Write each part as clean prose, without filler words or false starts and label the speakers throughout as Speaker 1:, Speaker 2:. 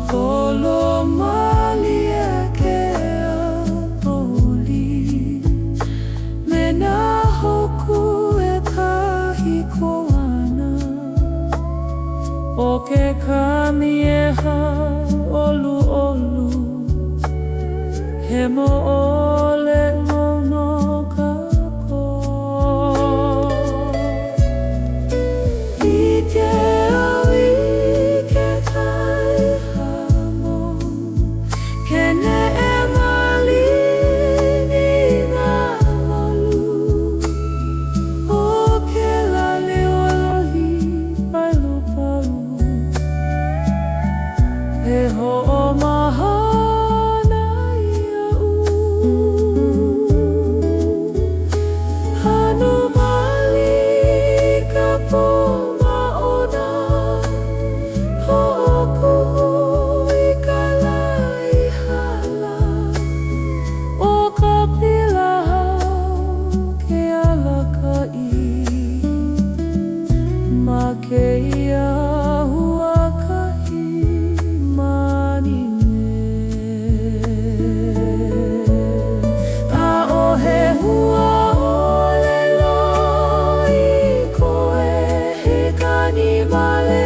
Speaker 1: Holo mālie ke aouli me nā hōkū e kāhiko ana. ʻO ke kani ʻeha ʻoluʻolu, he moʻolelo no kākou. I ke au i ke kai hamo, ke neʻe malihini nā malu. ʻO kēlā leo alohi palupalu, e hoʻomaha ana iaʻu. Hano malie ka pō māʻona, hoʻokuʻu i ka lā i hala. ʻO ka pila hao ke alakaʻi ma kēia huakaʻi mālie. ʻAʻohe huaʻōlelo i koe, he kani wale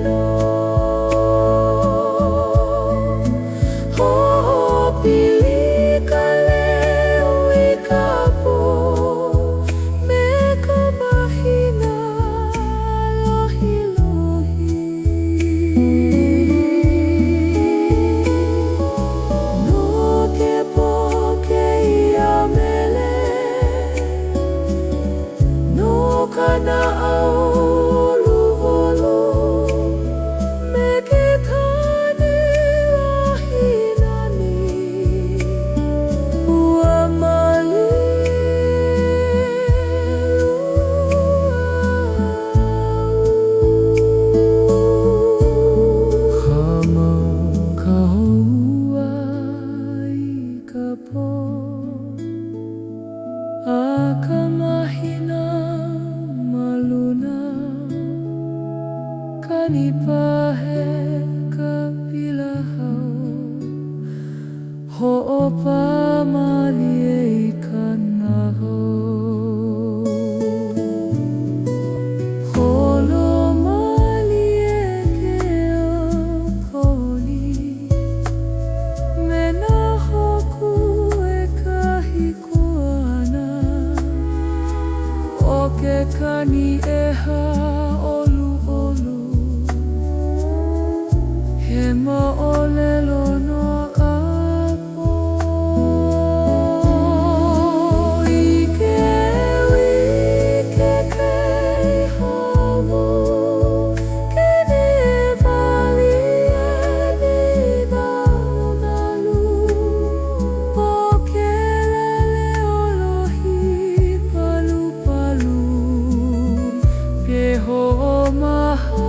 Speaker 1: nō. Hoʻopili ka leo i ka pō me ka mahina ʻālohilohi. No ke pō kēia mele, no ka naʻau ʻoluʻolu, me ke kaniʻāhi nani, ua mālie loa au. Hamo ka hua i ka pō a ka mahina ma luna, kani pahē ka pila hao, hoʻopā mālie i ka naʻau. Holo mālie ke aokauli me nā hōkū e kāhiko ana. ʻO ke kani ʻeha ʻoluʻolu, he moʻolelo no ka pō. I ke au i ke kai hamo, ke neʻe mālie nei nā nalu. ʻO kēlā leo alohi palupalu, e hoʻomaha